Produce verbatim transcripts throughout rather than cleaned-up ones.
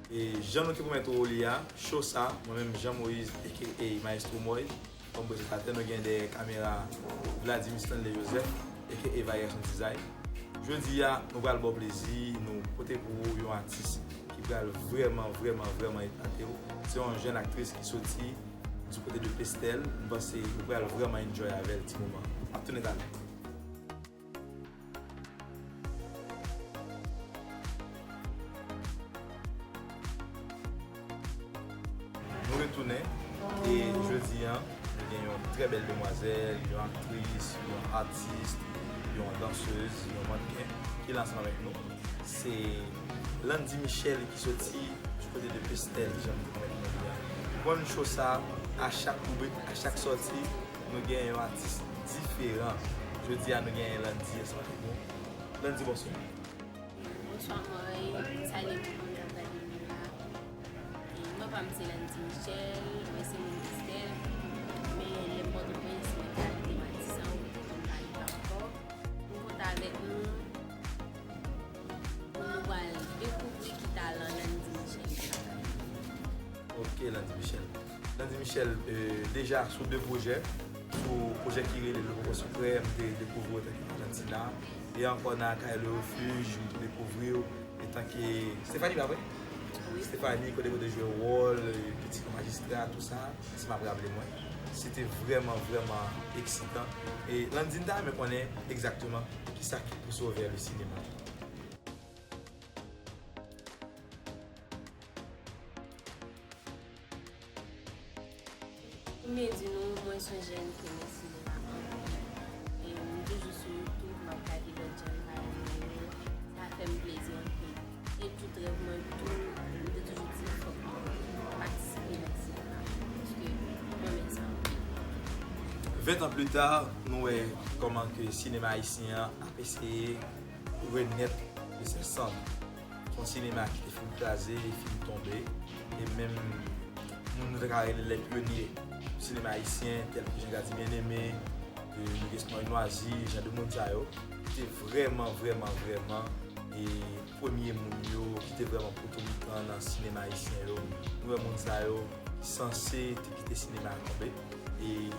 E jan nou te pwomèt ou li a, show sa, mwen menm Jean Moïse, A K A Maestro Moy, kòm prezantatè, nou gen dèyè kamera Vladimir Stanley Joseph, A K A Variation Design. Jodi a, nou pral ba w plezi, nou pote pou ou yon atis ki pral vrèman, vrèman, vrèman epate w. Se yon jèn aktris ki soti du kote de Pestel. M panse ou pral vrèman enjoy avè l ti moman. M ap tounen talè. Nou retounen e jodi a, nou gen yon trè bèl demwazèl, yon aktris, yon atis, yon dansez, yon mannken ki la ansanm avèk nou. Se Landy Michel ki soti du kote de Pestel, jan m te pwomèt nou li a. Konn show sa, a chak ribrik, a chak sòti, nou gen yon atis diferan. Jodi a, nou gen Landy ansanm avèk nou. Landy, bonswa. Bonswa, Moy. Salye tout moun k ap gade nou la. E non pa m se Landy Michel, mwen se moun Pestel. Men lè m Pòtoprens, mwen te al de Matisan, ou te konn pale pa ankò. M kontan avèk nou. Pou nou pral dekouvri ki talan Landy Michel gen lakay li. Ok, Landy Michel. Landy Michel, euh, deja sou de pwojè, sou pwojè ki rele Le Coco Secret, m te dekouvri w antanke Valentina. E ankò nan Akay Le Refuge, m te dekouvri w antanke Stéphanie, pa vre? Wi. Stéphanie, kote kote jwe wòl, euh, pitit majistra, tou sa, si m ap raple mwen. Se te vrèman, vrèman eksitan. E Landy, m ta renmen konnen egzakteman kisa ki pouse w vè le sinema. Pou m byen di nou, mwen se yon jèn ki renmen sinema anpil. E m toujou sou YouTube, m ap gade lòt jèn parèy mwen yo. Sa fè m plezi anpil. E tout rèv mwen, tou, m te toujou di fòk mwen patisipe nan sinema. Paske mwen renmen sa anpil. Ven tan pli ta, nou wè kòman ke sinema ayisyen an ap eseye renèt de ses cendres. Se yon sinema ki te fin kraze, fin tonbe, e menm moun nou ta ka rele lè pyonye sinema ayisyen, tèl ke Jean Gady Bien-Aimé, e Noguès Moy Nwazi, jan de moun sa yo, ki te vrèman, vrèman, vrèman, e premye moun yo, ki te vrèman potomitan nan sinema ayisyen yo. Nou wè moun sa yo ki sanse te kite sinema a tonbe, e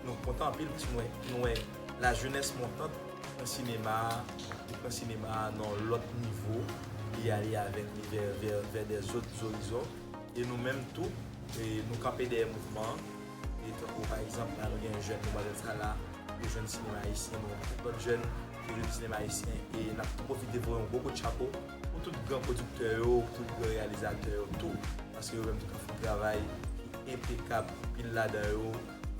nou kontan anpil paske nou wè, nou wè lajenès montant nan sinema a, li pran sinema a nan yon lòt nivo, li ale avèk li vè, vè, vè dè zòt zorizon. E nou menm tou, e nou kanpe dèyè mouvman an. E tankou pa egzanp, la nou gen jèn demwazèl sa la, yo jwenn sinema ayisyen, nou gen yon pakèt lòt jèn ki jwenn sinema ayisyen, e n ap pwofite voye yon gwo kout chapo pou tout gran pwodiktè yo, pou tout gran reyalizatè yo tou, paske yo menm tou ka fè yon travay ki enpekab, anpil ladan yo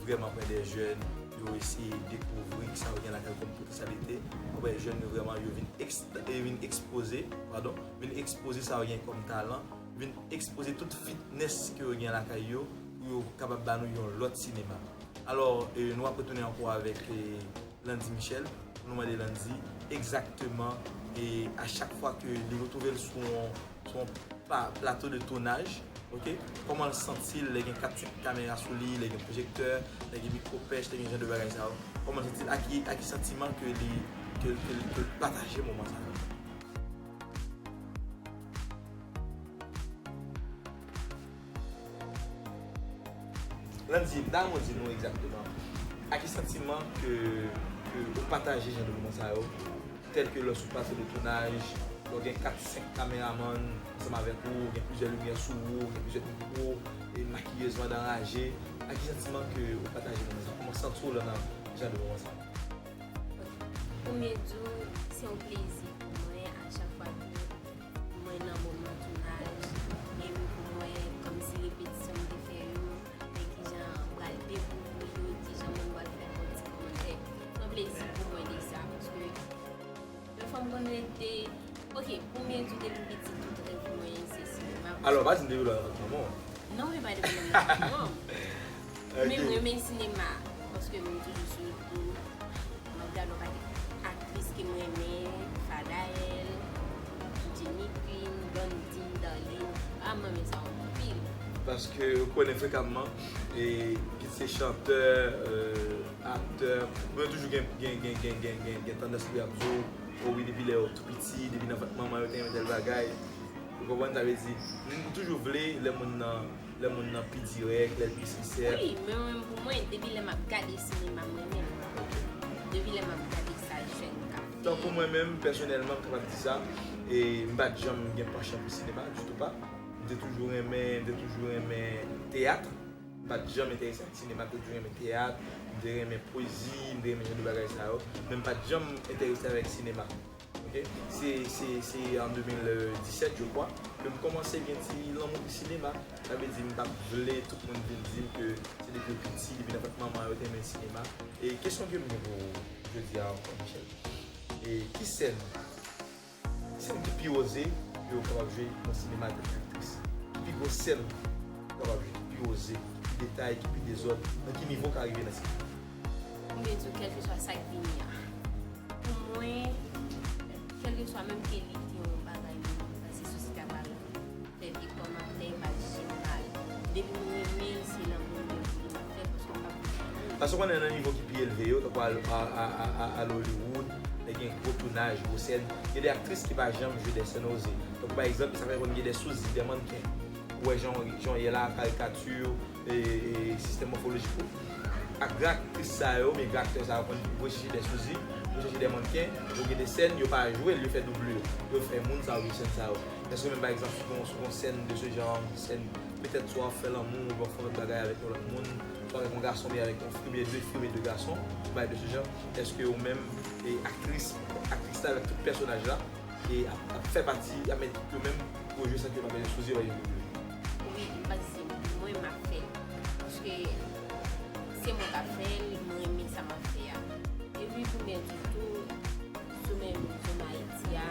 vrèman pran dè jèn, yo eseye dekouvri kisa yo gen lakay yo kòm potansyalite. Ou wè jèn yo vrèman yo vin eks-, yo vin ekspoze, padon, vin ekspoze sa yo gen kòm talan, vin ekspoze tout fitness ke yo gen lakay yo, pou yo kapab ba nou yon lòt sinema. Alò, e, nou ap retounen ankò avèk, e, Landy Michel, pou nou mande Landy egzakteman, e, a chak fwa ke li retwouve l sou yon, sou yon pa, plato de tounaj, ok, kòman l santi l lè gen kat senk kamera sou li, lè gen pwojektè, lè gen mikwo pèch, lè gen jan de bagay sa yo? Kòman l santi l? A ki, a ki santiman ke li, ke, ke, ke l pataje moman sa yo? Landy, m ta renmen w di nou egzakteman a ki santiman ke, ke ou pataje jan de moman sa yo, tèl ke lè w sou plato de tounaj, lè w gen kat, senk kameramann ansanm avèk ou, gen plizyè limyè sou ou, gen plizyè mikwo, e makiyèz mande anraje, a ki santiman ke ou pataje moman sa? Kòman w santi w lè w nan jan de moman sa? Pou m byen di w, se yon plezi pou mwen a chak fwa ke mwen nan moman tounaj, e pou mwen, kòmsi repetisyon m te fè yo, men kijan m pral dekouvri yo, kijan moun pral fè yon ti kòmantè. Se yon plezi pou mwen de sa, paske yon fanm konn rete, ok, pou m byen di w, depi pitit, tout rèv mwen, se sinema. Alò, pa di m depi lè w t ap manman w. Non, e pa depi lè m t ap manman m. Men m renmen sinema, paske m toujou sou YouTube, m ap gade yon pakèt aktris ke m renmen, Fadaelle, Jenny Queen, Blondine, Darline. A, m renmen sa yo anpil. Paske ou konnen frekamman, e, kit se chantè, e, aktè, ou toujou gen, gen, gen tandans pou y ap di w, o wi, depi lè yo tou piti, depi nan vant manman yo te renmen tèl bagay. Ou konprann? Sa vle di, m toujou vle lè moun nan, lè moun nan pi dirèk, lè l pi sensè. Wi, men mwen, pou mwen, depi lè m ap gade sinema, m renmen l. Depi lè m ap gade sa jèn k ap fè. Tankou mwen menm, pèsonèlman, m kapab di sa, e m pa t janm gen pansyon pou sinema, ditou pa. M te toujou renmen, m te toujou renmen teyat. M pa t janm enterese ak sinema, m te toujou renmen teyat, m te renmen pwezi, m te renmen jan de bagay sa yo, men m pa t janm enterese avèk sinema. Ok? Se, se, se an de mil disèt, je crois, ke m kòmanse gen ti lanmou pou sinema. Sa vle di, m pa t vle tout moun vin di m ke se depi yo piti, depi nan vant manman yo te renmen sinema. E kesyon ke m gen pou ou jodi a ankò, Michel, e ki sèn Sèn ki pi oze ke w kapab jwe nan sinema antanke aktris? Ki pi gwo sèn ou kapab jwe, ki pi oze, ki pi detay, ki pi dezòd, nan ki nivo w ka rive nan sinema? Mwen di w, kèlkeswa sa k vini a. Pou mwen, kèlkeswa menm ke li te yon bagay nou, paske sosyete ap pale. Fè vye kòmantè, pa janm mal. Depi m renmen l, se lanmou m gen pou li, m ap fè l paske m pa konn. Paske w konnen nan nivo ki pi elve yo, tankou al, a, a, a, a, al Hollywood, lè gen gwo tounaj, gwo sèn, gen de aktris ki pa janm jwe de sèn oze. Tankou pa egzanp, sa fè konn gen de souzi, de mannken. Ou wè jan, jan w ye la, karikati, e, e sistèm mòfolojik ou. Ak gran aktris sa yo, oubyen gran aktè sa yo konn voye chèche de souzi, voye chèche de mannken, yo gen de sèn, yo pa jwe l, yo fè doublure, yo fè moun sa yo jwe sèn sa yo. Èske ou menm, pa egzanp, si w gon, si w gon sèn de ce genre, sèn petèt swa w ap fè lanmou, oubyen w ap fè yon lòt bagay avèk yon lòt moun, swa avèk yon gason, oubyen avèk yon fi, oubyen de gason, yon bagay de ce genre, èske ou menm, e aktris, aktris la avèk tout pèsonaj la, e ap, ap fè pati, ap met yo menm pou yo jwe san ke yo pa bezwen souzi yo, yo jwe. Wi, m pa di se mwen m ap fè l. Paske se mwen k ap fè l, mwen renmen sa m ap fè a. Epi pou m di w tou, sou menm zòn Ayiti a,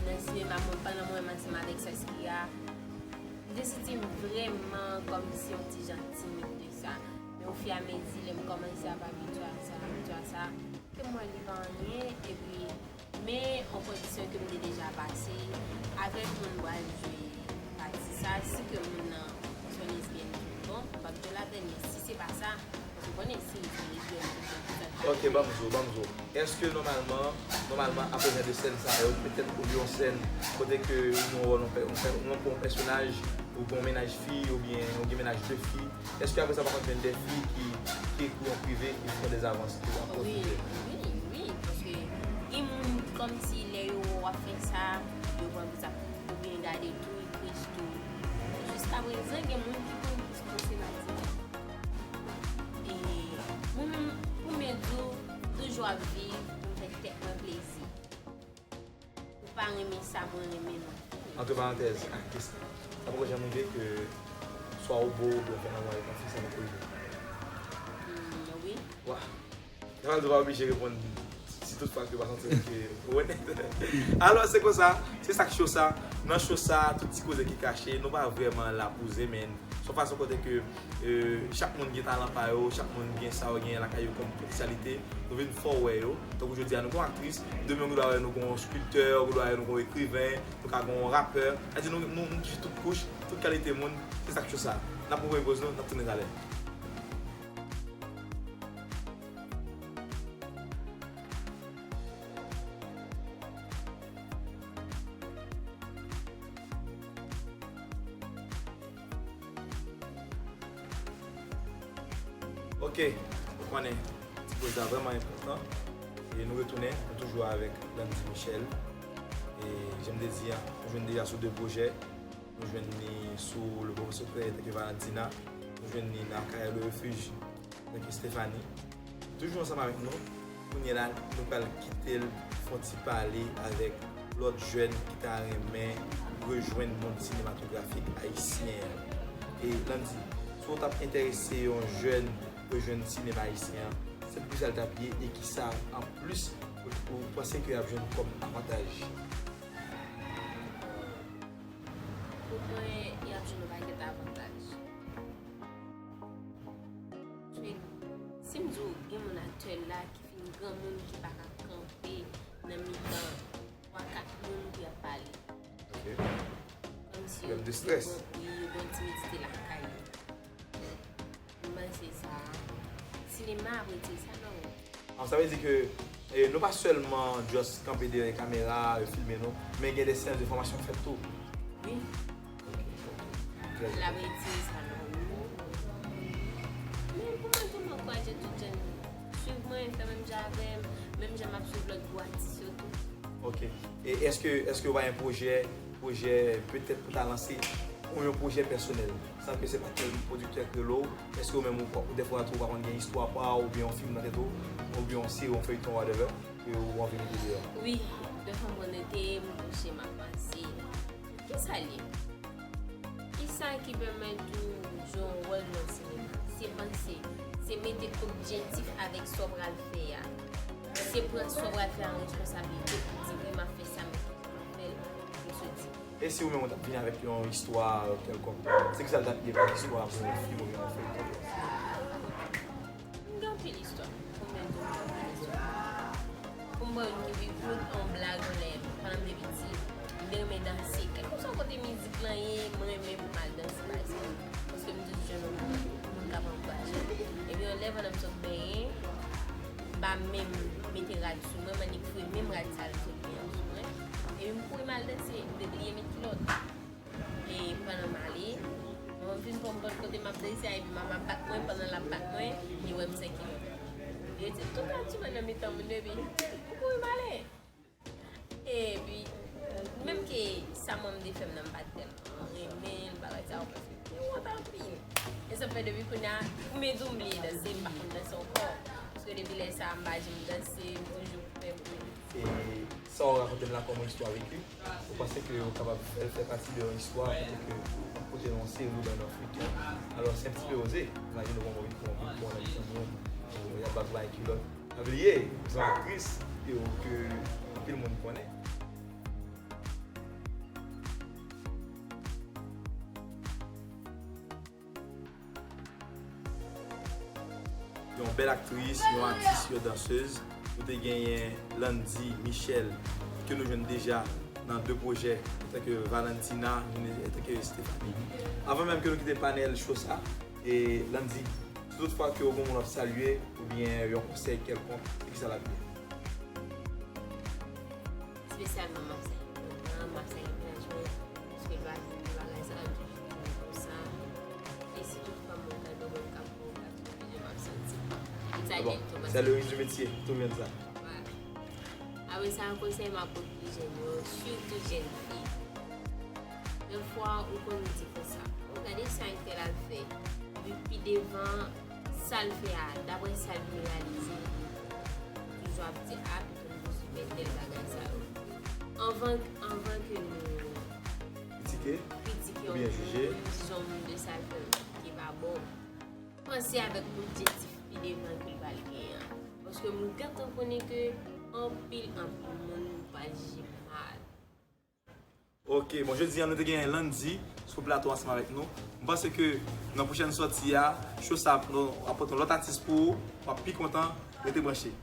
nan sinema, mwen, pandan mwen renmen ansanm avèk Saskia, m te santi m vrèman kòmsi yon ti jan timid de sa. Men ofiramezi, lè m kòmanse ap abitye a sa, abitye a sa, ke m wè li pa anyen, epi, men an kondisyon ke m te deja pase, avèk moun m pral jwe pati sa, si ke moun nan se yon lesbyèn tout bon, m p ap jwe ladann, men si se pa sa, paske w konnen si se lesbyèn tout bon, tout sa. Ok, ban m di w, ban m di w. Èske nòmalman, nòmalman, apre jan de sèn sa yo, petèt ou yon sèn kote ke ou gen yon wòl, yon pè-, yon pè-, yon, yon pèsonaj, ou gen yon mennaj fi, oubyen ou gen mennaj de fi, èske apre sa pa konn jwenn de fi ki, ki ekri w an prive, ki fè w dezavans tou, ap pwofite? Wi, wi, wi, paske gen moun kòmsi lè yo wè w ap fè sa, yo pran pou sa, oubyen gade tou, yo krich tou. Jiskaprezan, gen moun ki konn plis pase m a di mwen. E mwen menm, pou mwen di w, toujou ap viv pou m fè tèt mwen plezi. Ou pa renmen sa mwen renmen non. Antre parantèz, aktris, sa poko janm rive ke swa ou bo oubyen w fè lanmou avèk yon fi, sa poko rive? Hmm, wi. Wa. Sa vle di w pa oblije reponn si tout fwa ke w pa santi w ke ou onèt. Alò, se konsa, se sa k cho sa. Nan cho sa, tout ti koze ki kache, nou pa vrèman la pou ze, men se yon fason kote ke, e, chak moun gen talan pa yo, chak moun gen sa yo gen lakay yo kòm potansyalite, nou vin fè w wè yo. Tankou jodi a, nou gen yon aktris, demen ou gen dwa wè nou gen yon skiltè, ou gen dwa wè nou gen yon ekriven, nou ka gen yon rapè. Sa di nou, nou, nou touche tout kouch, tout kalite moun, se sa k cho sa. N ap pran premye poz nou, n ap tounen talè. Ok, ou konnen, ti poz la vrèman enpòtan. E nou retounen, nou toujou avèk Landy Michel. E jan m te di a, nou jwenn deja sou de pwojè. Nou jwenn li sou Le Pauvre Secret antanke Valentina. Nou jwenn li nan Carrière le Refuge antanke Stephanie. Toujou ansanm avèk nou, kounye a la, nou pral kite l fè yon ti pale avèk lòt jèn ki ta renmen rejwenn mond sinematografik ayisyen an. E Landy, si w t ap enterese yon jèn rejwenn sinema ayisyen an, se pou kisa l t ap ye e kisa anplis ou, ou panse ke y ap jwenn kòm avantaj? Pou mwen, y ap jwenn yon pakèt avantaj. Jwenn, si m di w, gen moun aktyèl la ki fin granmoun ki pa ka kanpe nan mitan twa, kat moun pou y ap pale. Ok. Kòmsi yo, yo pran pri, yo gen yon timidite lakay yo. M panse sa, sinema ap retire sa nan ou. An, sa vle di ke, e, nou pa sèlman just kanpe dèyè kamera, yo filme nou, men gen de seyans de fòmasyon k fèt tou. L ap retire sa nan ou. Men pou mwen tou, m ankouraje tout jèn swiv mwen, fè menm jan avè m, menm jan m ap swiv lòt gwo atis yo tou. Ok. E èske, èske w pa gen pwojè, pwojè petèt pou ta lanse ou yon pwojè pèsonèl? San ke se pa tèl pwodiktè k rele w, èske ou menm ou, ou dèfwa tou ou pa konn gen istwa pa w, oubyen yon fim nan tèt ou, oubyen yon seri, yon feyton, whatever, ke ou anvi mete deyò? Wi, dèfwa m konn rete, m kouche, m ap panse. Kisa l ye? Kisa ki pèmèt ou jwe yon wòl nan sinema? Se panse, se mete objektif avèk sa w pral fè a. Se pran sa w pral fè a an responsablite pou di, wi, m ap fè sa, men kòman m ap fè l, m soti. E si ou menm ou t ap vini avèk yon istwa kèlkonk, se kisa l t ap ye kòm istwa pou yon fim oubyen yon feyton? M gen anpil istwa. Pou m menm tou, m gen anpil istwa. Pou m ba w youn ki pi kout, yon blag, yon lè, pandan m te piti, m te renmen danse. Kèlkeswa kote mizik lan ye, m renmen pou m al danse, pa egzanp. Paske m toujou jwenn yon moun k ap ankouraje m. Epi yon lè, pandan m sot benyen, m pa menm mete rad sou mwen, m annik foure menm rad sa l sot benyen an sou mwen. Epi m kouri m al danse, m te bliye met kilòt. E pandan m ale, manman m vin pran m bò kote m ap danse a, epi manman ap bat mwen, pandan l ap bat mwen, li wè m san kilòt. Yo di, "Tout ati mwen nan mitan moun yo, epi m kouri m ale." Epi, menm ke sa manman m te fè m nan, m pa t tèlman renmen l, bagay sa yo, paske m te wont anpil. E sa fè depi kounye a, pou m di w m bliye danse, m pa konn danse ankò. Paske depi lè sa a, m pa janm danse, m toujou pè pou. E sa w rakonte m la kòm yon istwa veki, ou panse ke ou kapab fè l fè pati de yon istwa, kote ke w ap pote nan yon seri oubyen nan yon feyton? Alò, se yon ti pe oze. Imajine w pran yon, pran yon, pran yon lòt moun, y ap bat bay kilòt. Pa bliye, se yon aktris ke, ke anpil moun konnen. Yon bèl aktris, yon atis, yon dansez. Nou te genyen Landy Michel, ke nou jwenn deja nan de pwojè, antanke Valentina, antanke Stephanie. Avan menm ke nou kite panèl cho sa, e Landy, si tout fwa ke w gen yon moun w ap salye, oubyen yon konsèy kèlkonk, se kisa l ap ye? Espesyalman, m ap salye manman, m ap salye menaj mwen, paske l pa vin pou bagay sa yo toujou vin konsa. E si tout fwa mwen tande yon moun k ap pwovokasyon, m ap santi m salye tou. Sa le riz du métier, tou jwenn sa. Apre sa, konsèy m ap ba pi jèn yo, sitou jèn fi. Dèfwa, ou konn di konsa, "O, gade sa entèl al fè." Epi pi devan, sa l fè a, daprè sa l vin reyalize, toujou ap di, "A, pito m toujou fè tèl bagay sa yo." Anvan, anvan ke nou kritike, kritike yon moun, jije yon moun de sa l fè ki pa bon, panse avèk objektif pi devan ke l pral genyen an. Paske m gentan konnen ke anpil, anpil moun pral jije m mal. Ok, bon, jodi a, nou te gen Landy sou plato ansanm avèk nou. M panse ke nan pwochèn sòti a, cho sa ap, ap pote yon lòt atis pou ou, w ap pi kontan, rete branche.